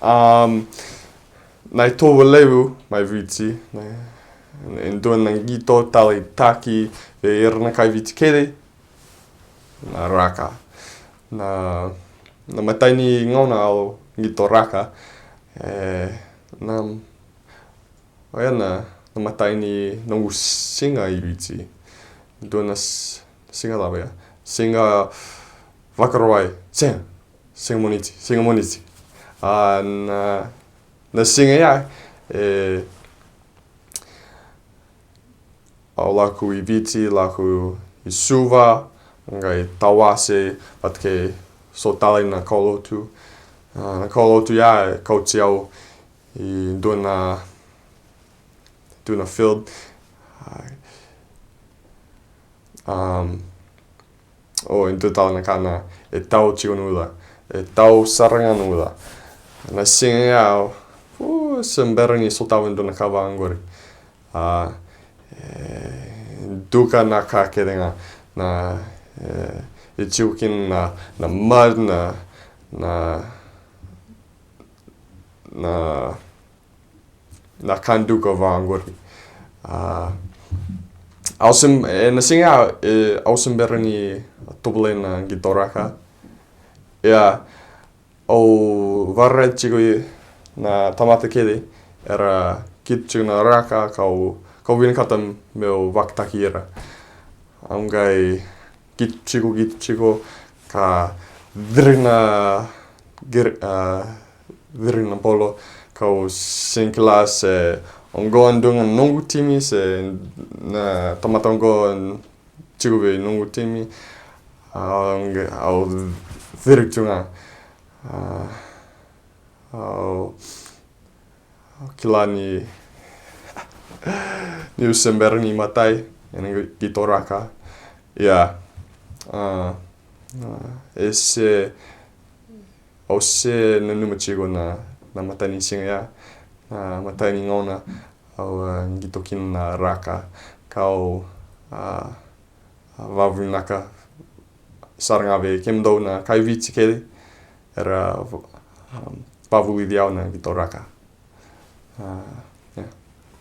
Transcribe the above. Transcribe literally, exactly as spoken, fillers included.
Um, na itovo levu mai Viti, na, e dua na qito taleitaki vei ira na kai Viti kece, na raka. Na, na imatai ni gauna au qito raka, e, na, oya na, na imatai ni noqu siga i Viti. Dua na s-, siga cava ya? Siga Vakarauwai. Sega. Siga Moniti. Siga Moniti. A, na, na siga ya, e, au lako i Viti, lako i Suva, qai tawase vata kei so tale na kaulotu. A, na kaulotu ya e kauti au i dua na, dua na field. A, um, o, e dua tale na ka na, e tau tiko na uca. E tau sara ga na uca. Na siga ya, o, se bera ni sotava e dua na ka vaqori. A, e, duka na ka kece ga. Na, e, e tiko kina na, na mud, na, na, na, na ka duka vaqori. A, au se, e, na siga ya, e, au se bera ni tovolea na qito raka. Ia, au vakaraica tiko i na tamata kece era qito tiko na raka, kau, kau vinakata meu vakataki ira. Au qai qito tiko, qito tiko, ka ciri na, ciri, a, ciri na bolo, kau sega ni kila se oqo e dua ga noqu timi, se na tamata oqo tiko vei noqu timi. A, au qai, au ciri tu ga. A, au, au kila ni, niu se bera ni matai ena qito raka. Ia, a, a, e se, au se nanuma tiko na, na imatai ni siga ya, na imatai ni gauna au, a, qito kina na raka, kau, a, a, vakavinaka sara ga vei kemudou na kai Viti kece era, um, vakavulici au na qito raka. A,